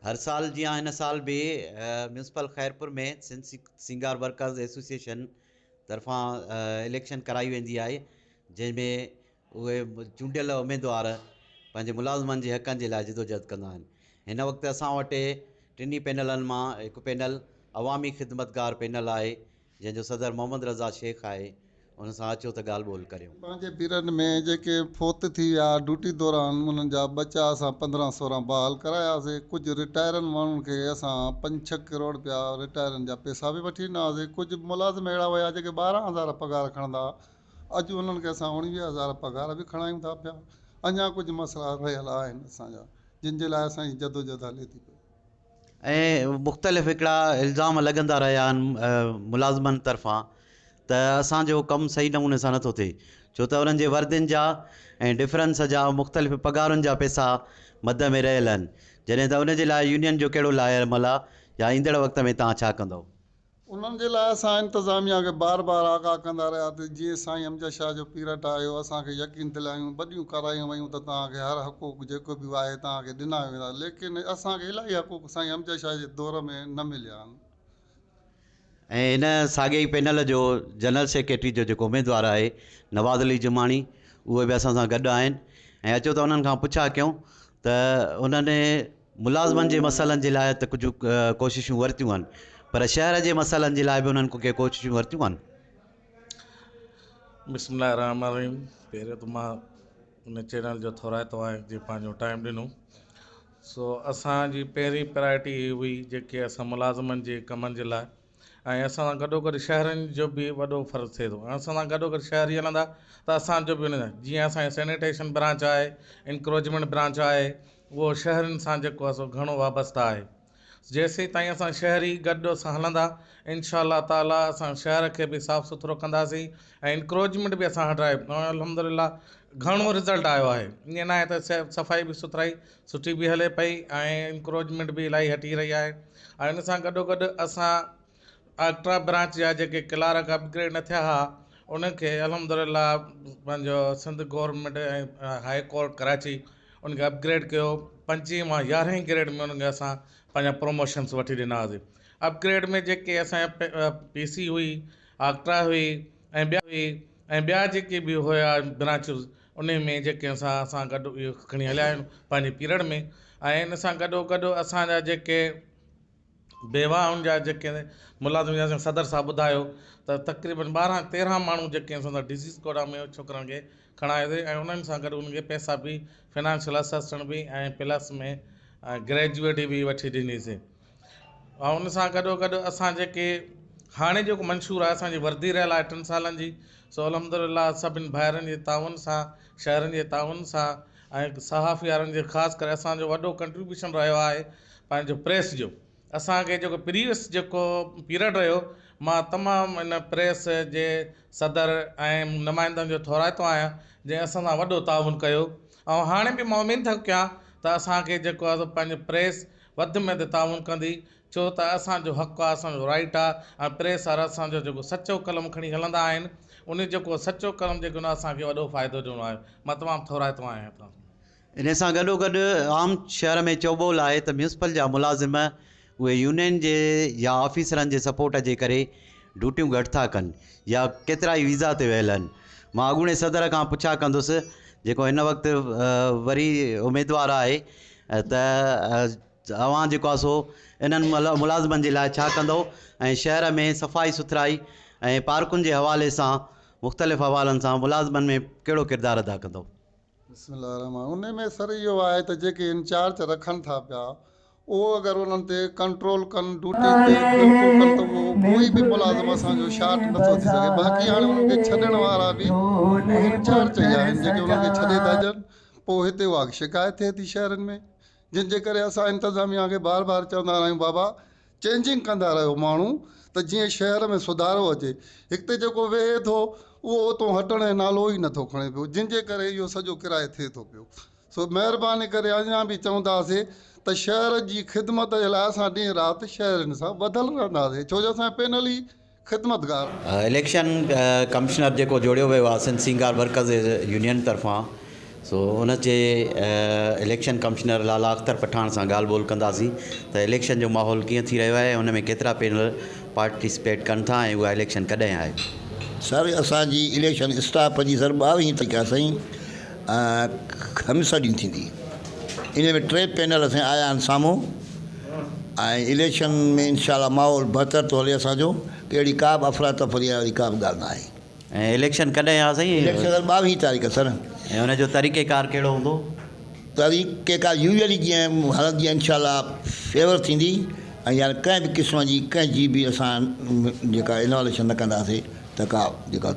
هر سال جيان هن سال به ميونسپل خيرپور ۾ سنڌ سينگار ورڪرز ايسوسيئيشن طرفان اليڪشن ڪرائي ويندي آهي جنهن ۾ اهي چونڊيل اميدوار پنهنجي ملازمن جي حقن جي لاء جدوجهد ڪندا آهن هن وقت اسان وٽ ٽنهي پينلن مان هڪ پينل عوامي خدمتگار پينل آهي جنهن جو صدر محمد رضا شيخ آهي، ان سان اچو ته ڳالهه ٻولهه ڪريون. پنهنجي پيرن ۾ جيڪي فوت ٿي ويا ڊيوٽي دوران انهن جا ٻچا اسان 15 16 بحال ڪراياسي، ڪجهه رٽائرن ماڻهن کي اسان پنج ڇهه ڪروڙ رپيا رٽائرن جا پئسا به وٺي ڏناسي، ڪجهه ملازم اهڙا هيا جيڪي 12 هزار پگهار کڻندا ها اڄ انهن کي اسان 19 هزار پگهار به کڻايون ٿا پيا، اڃا ڪجهه مسئلا رهيل آهن اسان جا جن جي لاء اسان جي جدوجهد هلي ٿي پئي. ۽ مختلف هڪڙا الزام لڳندا رهيا آهن ملازمن طرفان ته اسان جو ڪم صحيح نموني سان نٿو ٿئي ڇو ته انهن جي وردين جا ۽ ڊفرنس جا مختلف پگهارن جا پئسا مد ۾ رهيل آهن جڏهن ته ان جي لاء يونين جو ڪهڙو لاء عمل آهي يا ايندڙ وقت ۾ توهان ڇا ڪندؤ؟ انهن جي لاء اسان انتظاميا کي بار بار آگاهه ڪندا رهيا ته جيئن سائين امجد شاهه جو پيرٽ آيو اسان کي يقين دلايون وڏيون ڪرايون ويون ته توهان کي هر حقوق جيڪو به آهي توهان کي ڏنا ويندا ليڪن اسان کي الاهي حقوق سائين امجد شاهه جي دور ۾ نه مليا آهن. ۽ هن ساڳئي ئي پينل جو جنرل سيڪريٽري جو جيڪو اميدوار آهي نواز علي جماڻي اهي به اسان سان گڏ آهن ۽ اچو ته انهن کان پڇا ڪيون ته انهن ملازمن جي مسئلن جي لاء ته ڪجهه ڪوششون ورتيون آهن پر شهر جي مسئلن جي لاء به انهن ڪي ڪوششون ورتيون آهن. بسم الله الرحمٰن الرحيم پهريون ته مان ان چينل جو ٿورائتو آهيان جنهن پنهنجو ٽائيم ڏنو سو اسان جي پهرين پرائرٽي هي هئي جيڪي اسان ملازمن جي ڪمن جي لاء ۽ اسان سان گڏو گڏ شهرين جو به وڏو فرض ٿئي ٿو ۽ اسان سان گڏو گڏ شهري هلندا ته اسان جو به ان جيئن اسان جي سينيٽيشن برانچ آهي انڪروچمينٽ برانچ آهي اهو شهرين سان جيڪو آهي سو گهڻو وابسته آهي جيسين تائين اسان شهري گڏ اسان هلندا انشاء الله تعالي اسان شهر کي به صاف سٿرو ڪنداسين ۽ انڪروچمينٽ به اسان هٽائي الحمد لله گهڻو رزلٽ آيو آهي ائين ناهي ته صفائي به سٿرائي سٺي به هلي پئي ۽ انڪروچمينٽ به الاهي هٽي رهي آهي ۽ ان سان گڏو گڏ اسان الٽرا برانچ جا جيڪي ڪلارڪ اپگريڊ نه ٿيا هئا انهن کي الحمد لله پنهنجو Sindh government ۽ high court Karachi ان کي اپگريڊ ڪيو پنجين مان يارهين گريڊ ۾ انهن کي اسان پنهنجا پروموشنس وٺي ڏنا هئاسي اپگريڊ ۾ جيڪي اسان جا پي سي هئي آڪٽرا هئي ۽ ٻيا هئي ۽ ٻيا جيڪي به هيا برانچز انهي ۾ جيڪي اسان سان گڏ اهو کڻي هليا آهن پنهنجي پيرڊ ۾ ۽ ان سان گڏو گڏ اسان جا جيڪي بيواهن جا جيڪي ملازم جا صدر صاحب ٻڌايو ته تقريبن 12 13 ماڻهو جيڪي اسان سان ڊزيز ڪوڊا ۾ ڇوڪرن کي کڻايوسي ۽ انهن سان گڏ انهن کي پئسا به فنانشل اسسٽنٽ به ۽ پلس ۾ گريجوئيٽ به وٺي ڏنيسي ۽ ان سان گڏو گڏ اسان جيڪي هاڻي جيڪو منشور آهي اسان جي وردي رهيل آهي ٽن سالن جي سو الحمد لله سڀني ڀائرن جي تعاون سان شهرن جي تعاون سان ۽ صحافي وارن جي خاص ڪري اسان جو وڏو ڪنٽريبيوشن رهيو آهي پنهنجو پريس جو اسان کي جيڪو پريويس جيڪو پيريڊ رهيو مان تمام ان پريس جي صدر ۽ نمائندن جو ٿورائتو آهيان جنهن اسان سان وڏو تعاون ڪيو ۽ هاڻي به مان اميد ٿو ڪيان ته اسان کي جيڪو آهي سو پنهنجو پريس وڌ ۾ وڌ تعاون ڪندي ڇو ته اسان جو حق آ اسان جو رائيٽ آ ۽ پريس وارا اسان جو جيڪو سچو قلم کڻي هلندا آهن ان جيڪو سچو قلم جيڪو نه اسان کي وڏو فائدو ڏنو آهي مان تمام ٿورائتو آهيان توهان جو. انهي سان گڏوگڏ عام شهر ۾ چئوٻول آهي ته ميونسپل جا ملازم اهي يونين جي يا آفيسرن جي سپورٽ جي ڪري ڊيوٽيون گهٽ ٿا ڪن يا ڪيترائي ويزا تي ويل آهن مان اڳوڻي صدر کان پڇا ڪندس جيڪو هن وقت وري اميدوار آهي ته اوهان جيڪو آهي سو انهن ملازمن جي لاء ڇا ڪندؤ ۽ شهر ۾ صفائي سٿرائي ۽ پارڪن جي حوالي سان مختلف حوالن سان ملازمن ۾ ڪهڙو ڪردار ادا ڪندؤ؟ بسم الله الرحمٰن انهي ۾ سر اهو آهي ته جيڪي انچارج رکن ٿا پيا اهو اگر انهن تي ڪنٽرول ڪن ڊيوٽي تي بلڪل ڪن ته اهو ڪوئي به ملازم اسان جو شارٽ نٿو ٿي سگهي باقي هاڻي انهن کي ڇڏڻ وارا به اهي انچارج ئي آهن جيڪي انهن کي ڇڏي ٿا ڏين پوء هتي اها شڪايت ٿئي ٿي شهرن ۾ جن جي ڪري اسان انتظاميا کي بار بار چوندا رهيا آهيون بابا چينجنگ ڪندا رهيو ماڻهو ته جيئن شهر ۾ سڌارو اچي هڪ ته جيڪو ويهي ٿو اهو اتو هٽڻ جو نالو ئي نٿو کڻي پيو جن جي ڪري اهو سڄو ڪرائي ٿئي ٿو پيو سو مهرباني ڪري اڃا به چونداسي ته شهر جي خدمت جي لاء اسان ڏينهن رات شهرين سان ٻڌل رهنداسي ڇو جو اسان جو پينل ئي خدمتگار. اليڪشن ڪمشنر جيڪو جوڙيو ويو آهي سنڌ سينگار ورڪرز يونين طرفان سو ان جي اليڪشن ڪمشنر لالا اختر پٺاڻ سان ڳالهه ٻولهه ڪنداسين ته اليڪشن جو ماحول ڪيئن ٿي رهيو آهي ۽ ان ۾ ڪيترا پينل پارٽيسپيٽ ڪن ٿا ۽ اها اليڪشن ڪڏهن آهي. سر اسان جي اليڪشن اسٽاف جي سر ٻاويهين تاريخ آهي سائين خميس ڏينهن ٿيندي ان ۾ ٽي پينل اسان آيا آهن سامهون ۽ اليڪشن ۾ انشاء الله ماحول بهتر ٿو هلي اسان جو اهڙي ڪا به افراتفري واري ڪا به ڳالهه نه آهي. ۽ اليڪشن ڪڏهن آ سائين؟ اليڪشن سر ٻاويهين تاريخ سر. ۽ ان جو طريقي ڪار ڪهڙو هوندو؟ طريقي ڪار يوزلي جيئن هلندي آهي انشاء الله فيور ٿيندي ۽ يعني ڪنهن به قسم جي ڪنهن جي به اسان جيڪا انواليشن نه ڪنداسي ته ڪا جيڪا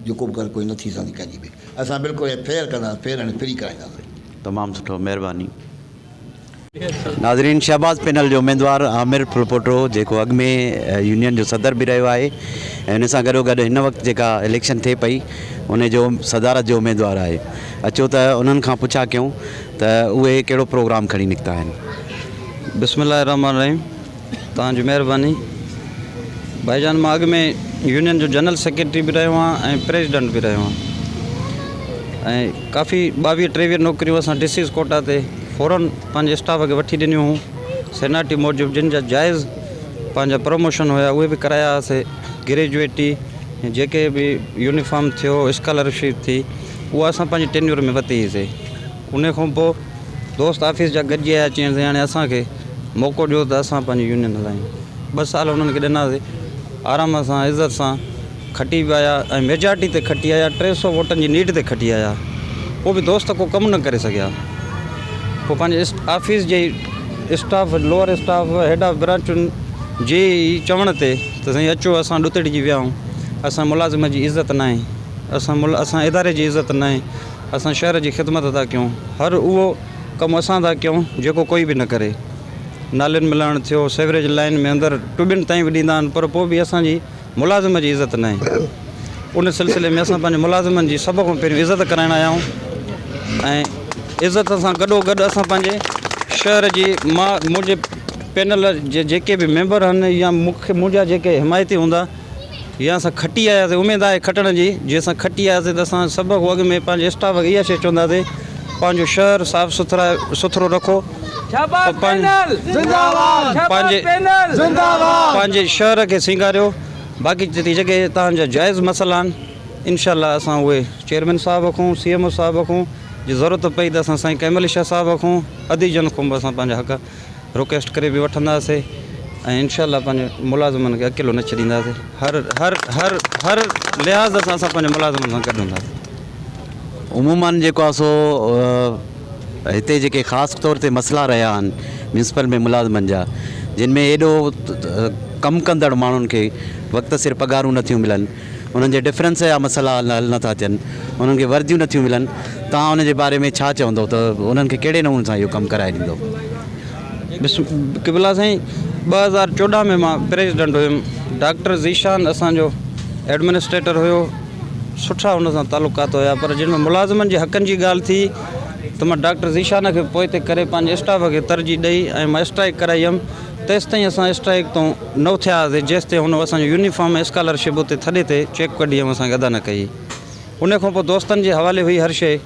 جيڪو به ڪر ڪوئي نه ٿي سگهندي ڪنهن جي به اسان بلڪل فيئر ڪنداسي فيئر ۽ فري ڪرائينداسي. تمام سٺو مهرباني. ناظرين شهباز پينل جو اميدوار عامر ڦلپوٽو جيڪو اڳ ۾ يونين جو صدر به رهيو آهي ۽ ان سان گڏو گڏ هن وقت جيڪا اليڪشن ٿئي پئي ان جو صدارت جو اميدوار آهي اچو ته انهن کان پڇا ڪيون ته اهي ڪهڙو پروگرام کڻي نڪتا آهن. بسم الله الرحمٰن الرحيم توهان جي مهرباني ڀائي جان مان اڳ ۾ يونين جو جنرل سيڪريٽري به رهيو آهيان ۽ پريزيڊنٽ به رهيو آهيان ۽ ڪافي ٻاويهه ٽيويهه نوڪريون اسان ڊي سيز ڪوٽا تي فورن پنهنجي اسٽاف کي وٺي ڏنيون هيون سينارٽي موجب جن جا جائز پنهنجا پروموشن هيا اهي به ڪرايا هئاسي گريجوئيٽي جيڪي به يونيفارم ٿيو اسڪالرشپ ٿي اها اسان پنهنجي ٽينيور ۾ ورتي هئي سي ان کان پوء دوست آفيس جا گڏجي آيا چيائين سائين هاڻي اسان کي موقعو ڏيو ته اسان پنهنجي يونين هلايون. ٻه سال انهن کي ڏناسين. آرام سان عزت سان کٽي به آيا ۽ ميجارٽي تي کٽي آيا 300 ووٽن جي نيڊ تي کٽي آيا. پوء به دوست ڪو ڪم نه ڪري سگهيا. پوء پنهنجي آفيس جي staff lower staff head of برانچن جي ئي چوڻ تي ته سائين اچو اسان ڏتڙجي ويا آهيون. اسان ملازم جي عزت ناهي. اسان اسان اداري جي عزت ناهي. اسان شهر جي خدمت ٿا ڪيون، هر اهو ڪم اسان ٿا ڪيون جيڪو ڪوئي به نه ڪري. نالين ملائڻ ٿيو، سيوريج لائين ۾ اندر ٽٻين تائين به ڏيندا آهن پر پوء به اسان جي ملازم جي عزت ناهي. ان سلسلي ۾ اسان پنهنجي ملازمن جي سڀ کان پهريون عزت ڪرائڻ آيا آهيون ۽ عزت سان گڏو گڏ اسان پنهنجي شهر جي مان منهنجي پينل جي جيڪي به ميمبر آهن يا مون کي منهنجا جيڪي حمايتي هوندا يا اسان کٽي آياسي اميد آهي کٽڻ جي جي اسان کٽي آياسي ته اسان سڀ کان اڳ ۾ پنهنجي اسٽاف کي اها شي چونداسي پنهنجو شهر صاف سٿرا سٿرو رکو پنهنجي پنهنجي شهر کي سينگاريو باقي جيڪي توهان جا جائز مسئلا آهن انشاء الله اسان اهي چيئرمين صاحب کان سي ايم او صاحب کان جي ضرورت پئي ته اسان سائين ڪيم علي شاهه صاحب کان ادي جن کان به اسان پنهنجا حق رڪويسٽ ڪري به وٺنداسي ۽ انشاء الله پنهنجي ملازمن کي اڪيلو نه ڇڏينداسي هر هر هر هر لحاظ سان اسان پنهنجي ملازمن سان گڏ هونداسي. عموماً جيڪو آهي سو هتي جيڪي خاص طور تي مسئلا رهيا آهن ميونسپل ۾ ملازمن جا جن ۾ ايڏو ڪم ڪندڙ ماڻهن کي وقت سر پگهارون نٿيون ملن انهن جي ڊفرنس جا مسئلا حل نه ٿا ٿين، انهن کي ورديون نه ٿيون ملن، توهان ان جي باري ۾ ڇا چوندؤ ته انهن کي ڪهڙي نموني سان اهو ڪم ڪرائي ڏيندؤ؟ قبلا سائين 2014 ۾ مان پريزيڊنٽ هيم، ڊاڪٽر ذيشان اسان جو ايڊمنسٽريٽر هيو، سٺا هن سان تعلقات هيا پر جنهن مهل ملازمن جي حقن جي ڳالهه ٿي ته مان ڊاڪٽر ذيشان کي پوئتي ڪري پنهنجي اسٽاف کي ترجيح ڏئي ۽ مان اسٽرائيڪ ڪرائي هيم، تيستائين اسان اسٽرائيڪ تون نه اٿيا هئاسين جيستائين هن اسان جو يونيفارم ۽ اسڪالرشپ اتي ٿڏي تي چيڪ ڪڍي ۽ اسان کي ادا نه ڪئي. ان کان پوء دوستن جي حوالي هئي هر شيء.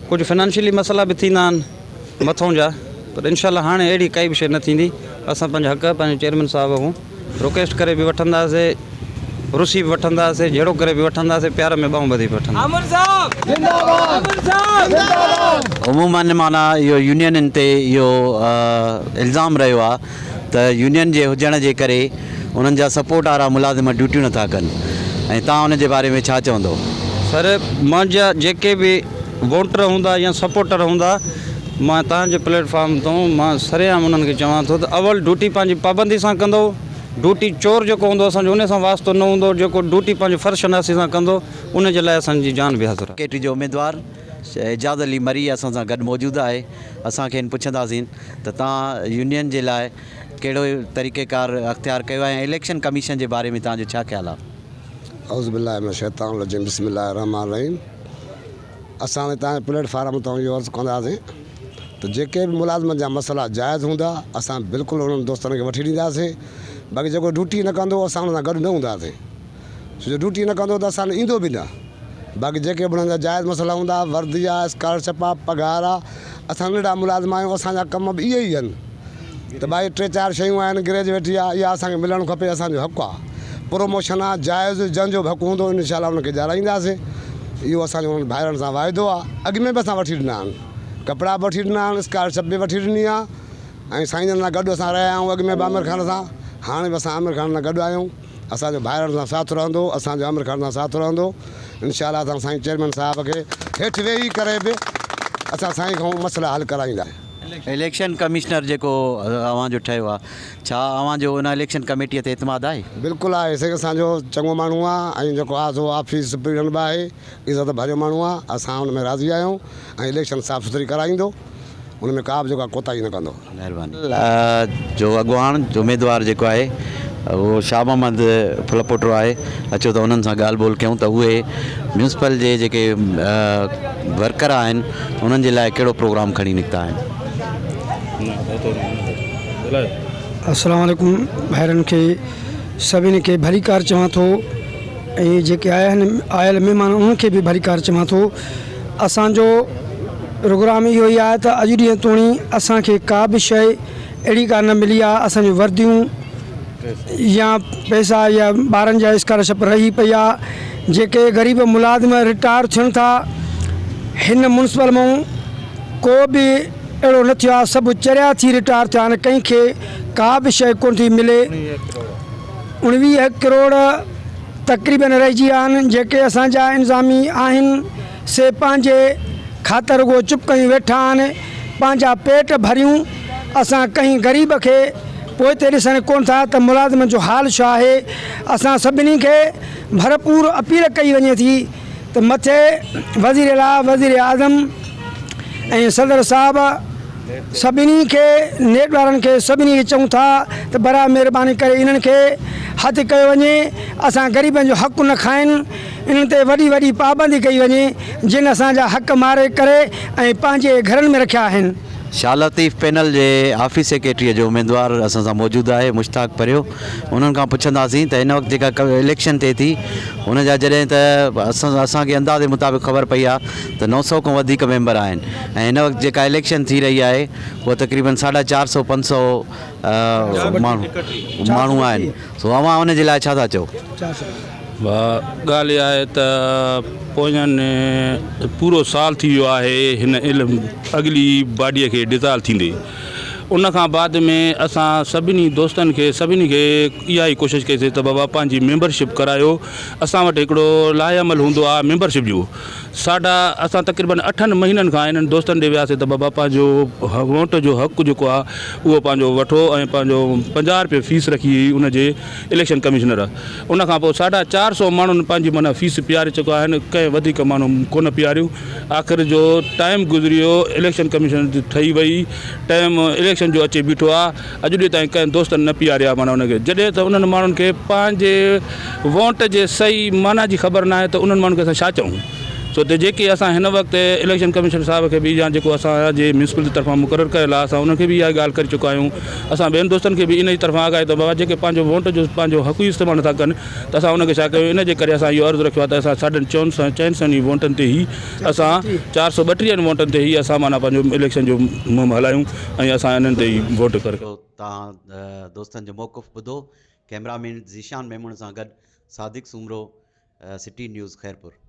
ڪجهه فنانشلي مسئلا به ٿيندا آهن مٿئون جا پر انشاء الله هاڻي اهڙي ڪائي به شيء نه ٿيندي. اسان پنهنجو حق پنهنجي چيئرمين صاحب کان رڪويسٽ ڪري به وٺنداسين، رسي به وٺنداسين، جهيڙو ڪري به وٺنداسين، پيار ۾ ٻانهون ٻڌي به وٺنداسين. عموماً معنيٰ اهو يونينن تي اهو الزام رهيو آهي ته يونين جي هجڻ جي ڪري انهن جا سپورٽ وارا ملازم ڊيوٽيون نٿا ڪن ۽ توهان ان جي باري ۾ ڇا چوندو؟ سر منهنجا جيڪي به ووٽر هوندا يا سپورٽر هوندا مان توهان جي پليٽ فارم تون مان سرعام انهن کي چوان ٿو ته اول ڊيوٽي پنهنجي پابندي سان ڪندو ڊيوٽي چور جيڪو هوندو اسان جو انهي سان واسطو نه هوندو جيڪو ڊيوٽي پنهنجي فرض شناسي سان ڪندو انهي جي لاء اسان جي جان به حاضر آهي. ڪي ٽي جو اميدوار اعجاز علي مري اسان سان گڏ موجود آهي اسان کين پڇنداسين ته توهان يونين جي لاء ڪهڙو طريقه ڪار اختيار ڪيو آهي ۽ اليڪشن ڪميشن جي باري ۾ توهان جو ڇا خيال آهي؟ اعوذ بالله من الشيطان الرجيم بسم الله الرحمٰن الرحيم اسان توهان جي پليٽ فارم تان اهو عرض ڪنداسين ته جيڪي به ملازمن جا مسئلا جائز هوندا اسان بلڪل انهن دوستن کي وٺي ڏينداسين باقي جيڪو ڊيوٽي نه ڪندو اسان ان سان گڏ نه هونداسين ڇو جو ڊيوٽي نه ڪندو ته اسان ايندو به نه. باقي جيڪي به انهن جا جائز مسئلا هوندا، وردي آ، اسڪالرشپ آ، پگهار آ، اسان ننڍڙا ملازم آهيون، اسان جا ڪم به اهي ئي آهن ته ڀائي ٽي چار شيون آهن، گريجويٽي آ، اها اسان کي ملڻ کپي، اسان جو حق آ، پروموشن آ، جائز جنهن جو به حق هوندو انشاء الله ان کي ڏيارائينداسين، اهو اسان جو انهن ڀائرن سان واعدو آ، اڳ ۾ به اسان وٺي ڏنا آهن، ڪپڙا به وٺي ڏنا آهن، اسڪالرشپ به وٺي ڏني آ ۽ سائين جن سان گڏ اسان رهيا آهيون اڳ ۾ به عامر خان سان، هاڻي به اسان عامر خان سان گڏ آهيون. اسان جو ڀائرن سان ساٿ رهندو اسان جو عامر خان سان ساٿ رهندو انشاء الله اسان سائين چيئرمين صاحب کي هيٺ ويهي ڪري به اسان سائين کان مسئلا حل ڪرائيندا. اليڪشن ڪمشنر جيڪو اوهان جو ٺهيو آهي ڇا اوهان جو ان اليڪشن ڪميٽي تي اعتماد آهي؟ بلڪل آهي سائين اسان جو چڱو ماڻهو آهي ۽ جيڪو آهي سو آفيس سپريڊنٽ به آهي عزت ڀريو ماڻهو آهي اسان ان ۾ راضي آهيون ۽ اليڪشن صاف سٿري ڪرائيندو ان ۾ ڪا به جيڪا ڪوتاهي نه ڪندو. مهرباني. جو اڳواڻ اميدوار جيڪو آهي اهو شاهه محمد ڦلپوٽو آهي اچو ته انهن سان ڳالهه ٻولهه ڪيون ته اهي ميونسپل جي جيڪي ورڪر آهن انهن جي لاء ڪهڙو پروگرام کڻي نڪتا آهن. السلام عليڪم ڀائرن کي سڀني کي ڀليڪار چوان ٿو ۽ جيڪي آيا آهن آيل مهمان انهن کي به ڀليڪار چوان ٿو اسان جو پروگرام اهو ئي آهي ته اڄ ڏينهن توڻي اسان کي ڪا به شيء اهڙي ڪا نه ملي آهي اسان جون ورديون يا پئسا يا ٻارن جا اسڪالرشپ رهي پئي آهي جيڪي غريب ملازم رٽائر ٿين ٿا هن مونسپل مون ڪو به اهڙو نه ٿيو آهي سڀ چريا ٿي رٽائر ٿيا آهن ڪنهن کي ڪا به شيء ڪونه ٿي ملي 19 ڪروڙ تقريبن رهجي ويا آهن جيڪي اسان جا انظامي آهن سي پنهنجي خاطر رڳو چپ ڪيون ويٺا آهن پنهنجا پيٽ ڀريون اسان ڪنهن غريب کي پوئتي ڏسڻ ڪونه ٿا ته ملازمن جو حال ڇا آهي اسان سڀني کي ڀرپور اپيل ڪئي وڃي ٿي ته مٿي وزير اعليٰ وزير اعظم ۽ صدر صاحب سڀني کي نيٽ وارن کي سڀني کي چئون ٿا ته براء مهرباني ڪري انهن کي هٿ ڪيو وڃي اسان غريبن جو حق نه کائن انهن تي وڏي وڏي پابندي ڪئي وڃي جن اسان جا حق ماري ڪري ۽ پنهنجي گهرن ۾ رکيا آهن. شاهه لطيف پينل جي آفيس سيڪريٽريء جو اميدوار اسان سان موجود آهي مشتاق پريو انهن کان پڇنداسين ته هن وقت جيڪا اليڪشن ٿئي ٿي ان جا جڏهن ته اسان اسان کي اندازي مطابق خبر پئي آهي ته 900 کان وڌيڪ ميمبر آهن ۽ هن وقت جيڪا اليڪشن ٿي رهي آهي اها تقريبن ساڍا چار سو پنج سو ماڻهو آهن سو اوهان ان جي لاء ڇا ٿا چئو؟ ڳالهه اها آهي ته پوين پورو سال ٿي ويو آهي هن علم اڳلي باڊيء کي ڊزالو ٿيندي ان کان بعد ۾ اسان سڀني دوستن کي سڀني کي اها ئي ڪوشش ڪئي سي ته بابا پنهنجي ميمبرشپ ڪرايو اسان وٽ هڪڙو لاء عمل هوندو آهي ميمبرشپ جو ساڍا اسان تقريبن اٺن مهينن کان انهن دوستن ڏي وياسي ته بابا پنهنجو ووٽ جو حق جيڪو آهي اهو پنهنجو وٺو ۽ پنهنجو 50 روپيه فيس رکي هئي ان جي اليڪشن ڪمشنر ان کان پوء ساڍا چار سو ماڻهن پنهنجي معنيٰ فيس پياري چڪا آهن ڪنهن وڌيڪ ماڻهو ڪونه پياريون آخر جو ٽائيم گذري ويو اليڪشن ڪميشن ٺهي وئي ٽائيم اليڪشن جو اچي بيٺو آهي اڄ ڏينهن تائين ڪنهن دوستن نه پياريا معنيٰ انهن کي جڏهن ته انهن ماڻهن کي پنهنجي وونٽ جي صحيح معنيٰ جي خبر ناهي ته انهن ماڻهن کي اسان ڇا چئون ڇو ته جيڪي اسان هن وقت اليڪشن ڪمشنر صاحب کي به يا جيڪو اسان جي ميونسپل جي طرفان مقرر ڪيل آهي اسان انهن کي به اها ڳالهه ڪري چڪا آهيون اسان ٻين دوستن کي به ان جي طرفان آگاهي ته بابا جيڪي پنهنجو وونٽ جو پنهنجو حق ئي استعمال نٿا ڪن ته اسان انهن کي ڇا ڪيون ان جي ڪري اسان اهو عرض رکيو آهي ته اسان ساڍن چئن سون چئن سون ئي وونٽن تي ئي اسان 432 وونٽن تي ئي اسان معنيٰ پنهنجو اليڪشن جو مهم هلايون ۽ اسان انهن تي ئي ووٽ ڪر. توهان دوستن جو موقف ٻڌو. ڪئميرا مين ذيشان ميمڻ سان گڏ صادق سومرو، سٽي نيوز خيرپور.